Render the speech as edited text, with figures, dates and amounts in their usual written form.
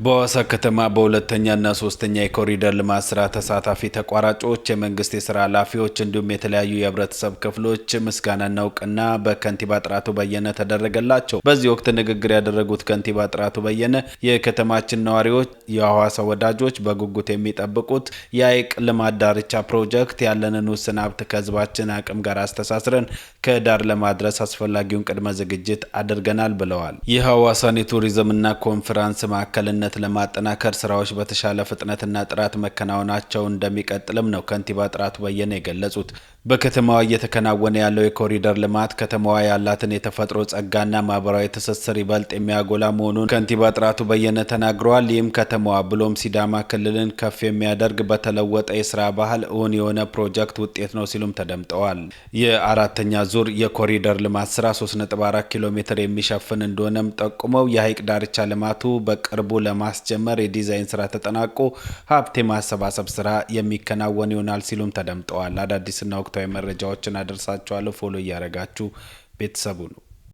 በሐዋሳ ከተማ በሁለተኛና ሶስተኛ የኮሪደር ልማት ስራ ተሳታፊ ተቋራጮች፣ የመንግስት የስራ ኃላፊዎች እንዲሁም የተለያዩ የህብረተሰብ ክፍሎች ምስጋናና እውቅና በከንቲባ ጥራቱ በየነ ተደረገላቸው። በዚህ ወቅት ንግግር ያደረጉት ከንቲባ ጥራቱ በየነ የከተማችን ነዋሪዎች፣ የሐዋሳ ወዳጆች በጉጉት የሚጠብቁት የሐይቅ ልማት ዳርቻ ፕሮጀክት ያለንን ውስን ሀብት ከህዝባችን አቅም ጋር አስተሳስረን ከዳር ለማድረስ አስፈላጊውን ቅድመ ዝግጅት አድርገናል ብለዋል። የሐዋሳን የቱሪዝምና ኮንፈረንስ ማዕከልነት ለማጠናከር ስራዎች በተሻለ ፍጥነትና ጥራት መከናወናቸው እንደሚቀጥልም ነው ከንቲባ ጥራቱ በየነ የገለጹት። በከተማዋ እየተከናወነ ያለው የኮሪደር ልማት ከተማዋ ያላትን የተፈጥሮ ጸጋና ማህበራዊ ትስስር ይበልጥ የሚያጎላ መሆኑን ከንቲባ ጥራቱ በየነ ተናግረዋል። ይህም ከተማዋ ብሎም ሲዳማ ክልልን ከፍ የሚያደርግ በተለወጠ የስራ ባህል እውን የሆነ ፕሮጀክት ውጤት ነው ሲሉም ተደምጠዋል። የአራተኛ ዙር የኮሪደር ልማት ስራ 3.4 ኪሎ ሜትር የሚሸፍን እንደሆነም ጠቁመው የሐይቅ ዳርቻ ልማቱ በቅርቡ ለማስጀመር የዲዛይን ስራ ተጠናቆ ሀብት የማሰባሰብ ስራ የሚከናወን ይሆናል ሲሉም ተደምጠዋል። አዳዲስና ወቅታዊ መረጃዎችን አደርሳችኋለሁ። Follow እያደረጋችሁ ቤተሰቡ ነው።